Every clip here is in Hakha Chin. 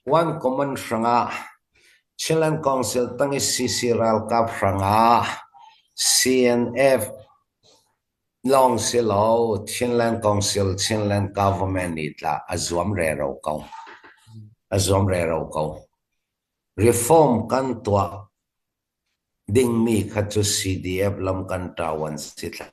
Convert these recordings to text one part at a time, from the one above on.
One Common hrangah Chinland Council tang i CC ralkap hrangah CNF lawng si lo Chinland Council, Chinland Government nih tla a zuam rero ko. A zuam rero ko. Reform kan tuah dingmi kha cu CDF lam kan ṭawan si thla.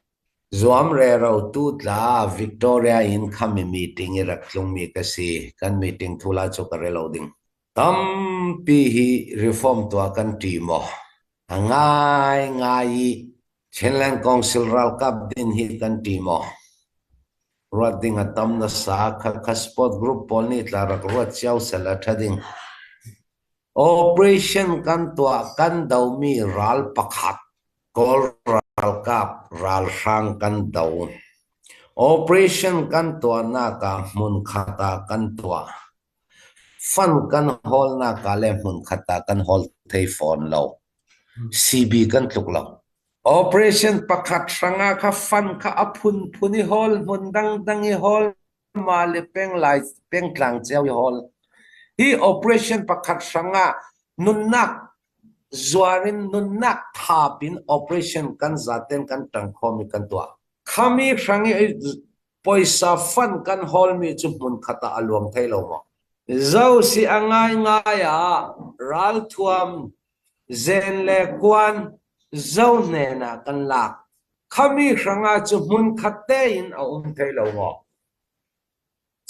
Zuam rero tu tla Victoria in khami meeting i rak tlungmi ka si. Kan meeting thula cu ka relo ding. Tampi hi reform tuah kan ṭi maw? A ngai ngai i Chinland Council ralkap din hi kan ṭi maw? Ruat ding a tam nasa. Khakha sport group pawl nih tla rak ruat cio sel a ṭha ding. Operation kan tuah kan domi ral pakhat Kawl ralkap ralhrang kan do. Operation kan tuahnak ah hmunkhat ah kan tuah. Fund kan hawlnak ah le hmunkhat ah kan hawl thei fawn lo. CB kan tluk lo. Operation pakhat hrangah kha fund kha a phunphun i hawl, hmun dangdang i hawl, mah le penglai pengtlang cio i hawl. Hi operation pakhat hrangah nunnak zuar in nunnak thap in operation kan zaten kan tang khomi kan tuah. Khami hrang i poisa fund kan hawlmi cu hmun khat ah a luang thei lo maw? Zo si a ngaingai ah ralthuam zen le kuan zo hnen ah kan lak. Khami hrangah cu hmunkhat tein a um thai lo maw?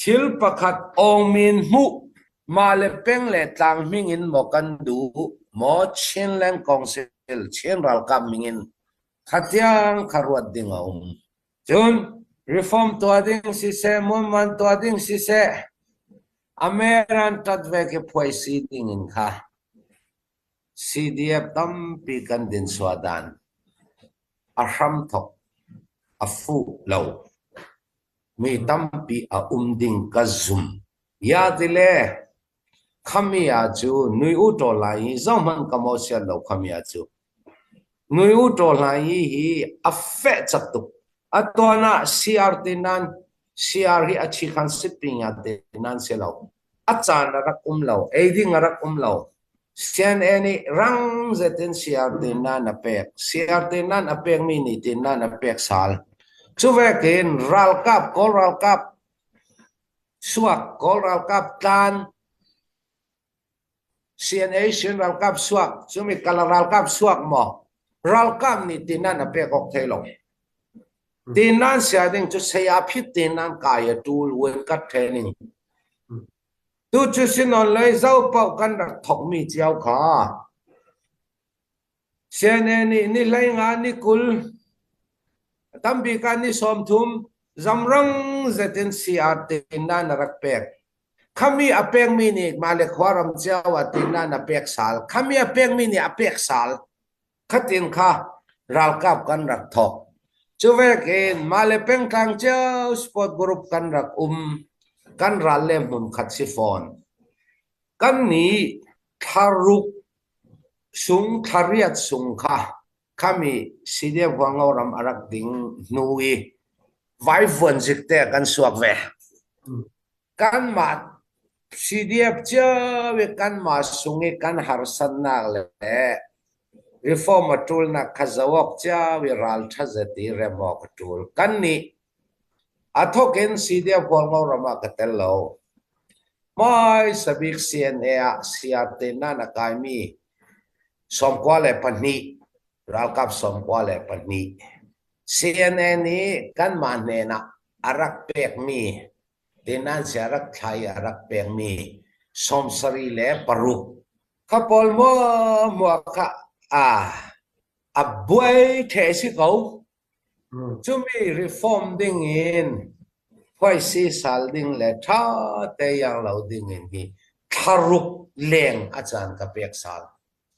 Thil pakhat awngmin hmuh mah le peng le tlang hming in maw kan duh maw Chinland Council Chin ralkap ming in khatiang kha ruat ding a um. Cun reform tuah ding siseh, movement tuah ding siseh, Ameran tat ve khi phuai si ding in kha CDF tampi kan din sua dan a hramthawk a fuh lo mi tampi a um ding ka zum. Ya tile khami ah cu nui u ṭaw lai hi zohhmanh ka maw sian lo khami ah cu. Nui u ṭaw lai hi hi a feh cak tuk. A tuan ah CR ti nan CR hi a chikhan siping ah te nan si lo. A caan a rak um lo. Ei ding a rak um lo. CNA nih rang zet in CR nan a pek. CR nan a pekmi nih tin nan a pek sal. Cu vekin ralkap Kawl ralkap suak Kawl ralkap tlan CNA sin ralkap suak cumi kala ralkap suak maw ralkap nih tin nan a pek awk thei lo. Tin nan sia ding cu saya phit tin nan kai a tul wen kat training. Tu cu sinon lei zo paoh kan rak thokmi cio kha CNA nih ni hlei nga ni 20 tambik ah ni 30 zamrang zetin CR tin nan a rak pek. Khami a pekmi nih mah le khuaram cio ah tin nan a pek sal. Khami a pekmi nih a pek sal. Khatin kha ralkap kan rak thok. Cu vekin mah le pengtlang cio sport group kan rak um. Kan ral le hmun khat si fawn. Kan nih thlaruk sung thlariat sung kha khami CDF Huangho ram a rak ding hnu i vaivuan zik te kan suak ve. Kanmah CDF cio i kanmah sung i kan harsatnak le reform a ṭulnak kha zoh awk cio i ralṭha zet i rem awk a ṭul. Kannih a thawk in CDF Hualngo ram ah ka tel lo. Hmaisa bik CNA ah CRT nan a kaimi 94 ralkap 92 CNA nih kanmah hnen ah a rak pekmi Tinansi a rak thla i a rak pekmi 76 kha pawl muahmuah kha a a buai the si ko. Cumi reform ding in phuaisi sal ding le ṭha te iang lo ding in hi thlaruk leng a caan ka pek sal.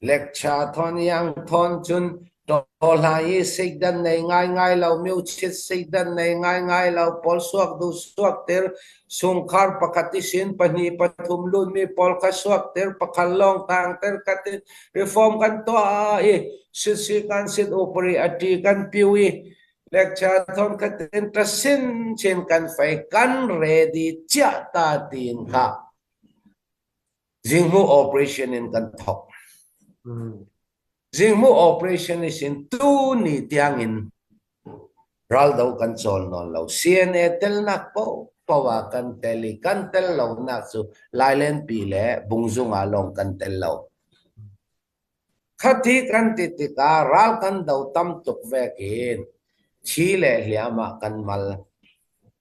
Lecture thawn iang thawn cun tawhla i seikdan nei ngaingai lo miochit seikdan nei ngaingai lo pawl suak duh suak tir sungkhar pakhat i sin pahnih pathum lutmi pawl kha suak tir pakhat lawng tang ter khatin reform kan tuah i sitsi kan sit upari ati kan piu i lecture thawn khatin ta sin chin kan fei kan ready chia ta tin kha. Zinghmuh operation in kan thawk. Zinghmuh operation isin tu ni tiangin raldo kan cawl nawn lo. CNA telnak paohpaoh ah kan tel i kan tel lonak cu Lailenpi le Bungzung ah lawng kan tel lo. Khati kan ti tikah ral kan do tam tuk vekin thi le hliam ah kan mal.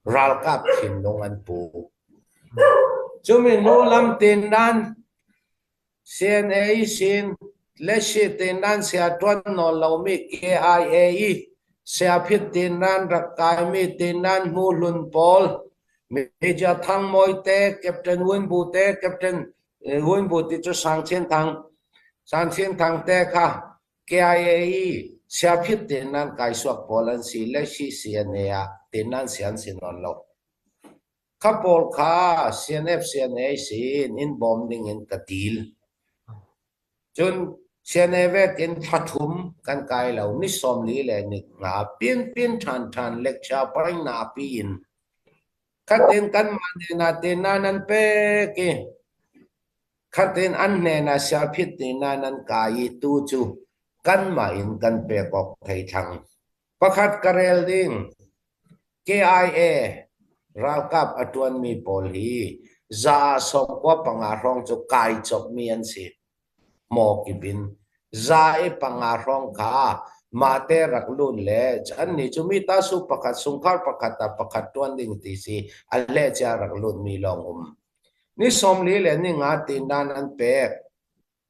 Ralkap thinlung an pu. Cumi hnu lam tin nan CNA sin le si tin nan sia ṭuan nawl lomi KIA i siaphit tin nan rak kaimi tin nan hmu hlun pawl Major Thang Mawi te, Captain Win Bu te, Captain Win Bu ti cu Sang Chin Thang, Sang Chin Thang te kha KIA i siaphit tin nan kai suak pawl an si le si CNA ah tin nan si an si nawn lo. Kha pawl kha CNF CNA sin in bawm ding in ka dil. Cun CNA vek in thla thum kan kai lo ni 40 le ni nga pin pin ṭhan ṭhan lecture paing na pi in khatin kanmah hnenah tehna nan pek i khatin an hnenah sialphit tehna nan kai i tu cu kanmah in kan pek awk thei thlang. Pakhat ka rel ding KIA ralkap a ṭuanmi pawl hi za ah 95 hrawng cu kai cawpmi an si. Maw kip in za i panga hrawng kha mahte rak lut le annih cu mi tasu pakhat sungkhar pakhat ah pakhat ṭuan ding ti si a hlehcia rak lutmi lawng um. Ni 40 le ni nga tindan an pek.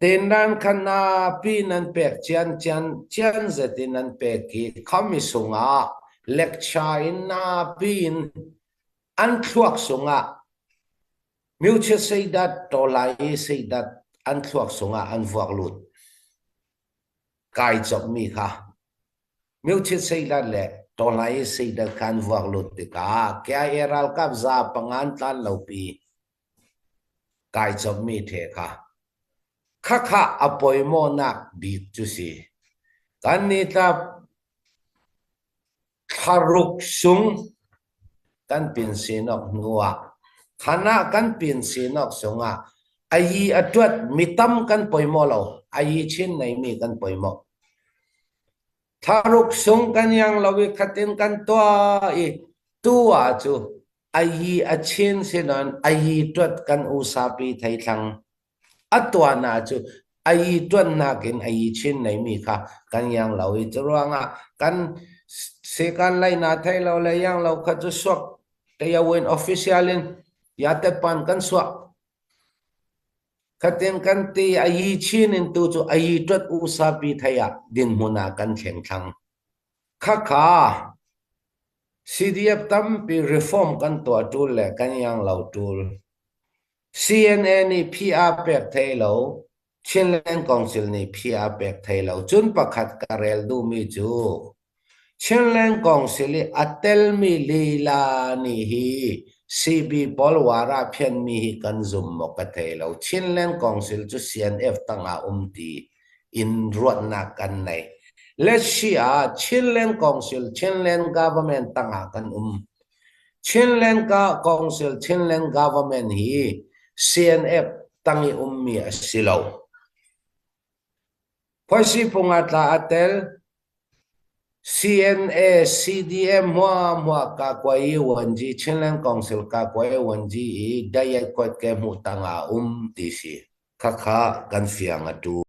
Tindan kha napi nan pek cian cian cian zet in an pek i khami sungah lecture in napi in an thluak sungah Myuchia seidat tawlai i seidat an thluak sungah an vuak lut. Kai cawkmi kha Myuchia seidat le tawlai i seidat kha an vuak lut tikah KIA ralkap za pangan tlan lopi kai cawkmi the kha khakha a poimawnak bik cu si. Kan ni tlap Thlaruk sung kan pin sinawk hnuah khan ah kan pin sinawk sungah a yi a ṭuat mi tam kan poimawh lo, a yi chin neimi kan poimawh. Thlaruk sung kan iang lo i khatin kan tuah i tu ah cu a yi a chin sinon a yi ṭuat kan usapi theithlang A tuan ah cu a i ṭuannak in a i chin neimi kha kan iang lo i curuangah kan sikan leina thei lo le iang lo kha cu suak tayawin official in yatepan kan suah. Khatin kan ti a yi chin in tu cu a yi ṭuat usapi thei ah dinhmun ah kan thleng thlang. Khakha CDF tampi reform kan tuah ṭul le kan iang lo ṭul. CNA nih phi aa pek thai lo, Chinland Council nih phi aa pek thai lo. Cun pakhat ka rel duhmi cu Chinland Council i a telmi lila nih hi CB pawl war ah phianmi hi kan zum maw ka thei lo. Chinland Council cu CNF tangah um ti in ruahnak kan nei. Let's ah Chinland Council, Chinland Government tangah kan um. Chinland Council, Chinland Government hi CNF tang i ummi a si lo. Phoisi phung ah tla a tel. CNA, CDM hmuahhmuah Kakuai Wanji, Chinland Council Kakuai Wanji i Dayet Kuat ke hmuh tang ah um ti si. Khakha kan fiang a tu.